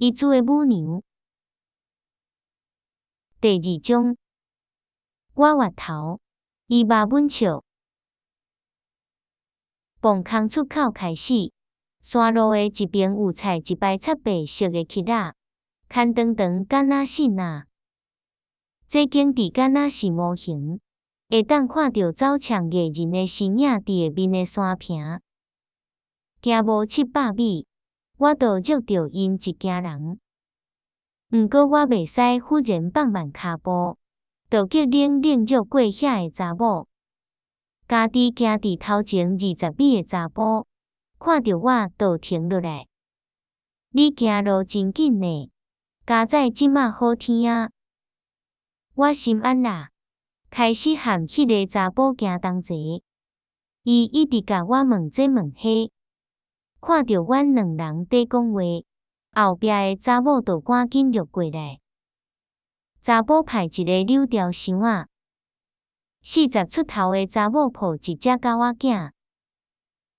伊煮的母娘。第二章，我越頭，伊峇阮笑。磅空出口開始，山路的一邊有菜一排雪白色的橇仔，牽長長敢若爍爁。這景致敢若是模型，會當看著走唱藝人的身影佇下面的山坪。行無700米，我就約著𪜶一行人。毋過我袂使忽然放慢跤步，就激冷冷約過遐的查某。家己行佇頭前20米的查埔，看著我就停落來。你行路真緊呢，佳哉這馬好天啊！我心安啦，開始和彼个查埔行同齊。伊一直共我問這問彼，看著阮兩人佇講話，後壁的查某就趕緊約過來。查埔派一个柳條箱仔，40出頭的查某抱一隻狗仔囝，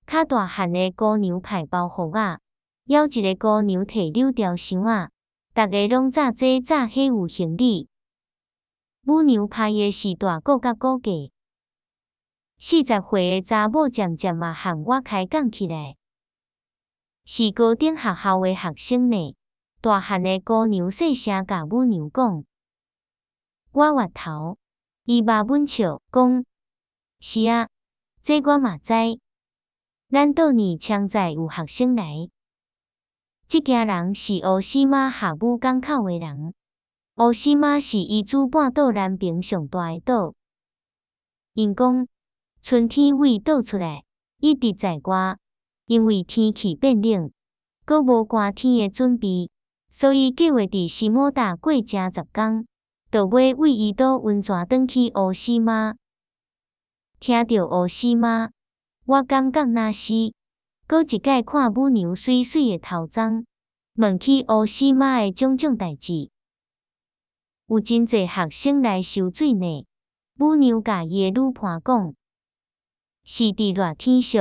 較大漢的姑娘派包袱仔，猶一个姑娘提柳條箱仔，逐家攏紮這紮彼有行李。母娘拍的是大鼓佮鼓架。40歲的查某漸漸嘛和我開講起來，是高等學校的學生呢。大漢的姑娘細聲共母娘講，我越頭，伊峇阮笑，講是啊，這我嘛知。咱倒年槍載有學生來，這行人是烏斯馬合武港口的人。烏斯馬是伊主半島南邊上大的島。𪜶講春天對島出來，一直在外，因為天氣變冷，閣無寒天的準備，所以計劃佇斯摩達過正10工，就欲對伊島溫泉轉去烏斯馬。聽著烏斯馬，我感覺若是閣一擺看母娘媠媠的頭鬃，問起烏斯馬的種種代誌。有真濟學生來收水呢。母娘共伊的女伴講，是佇熱天時。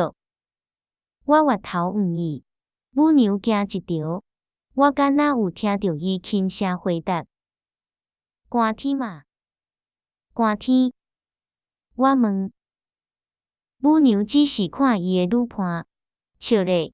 我越頭問伊，母娘驚一趒，我敢若有聽著伊輕聲回答：寒天嘛，寒天。我問，母娘只是看伊的女伴，笑咧。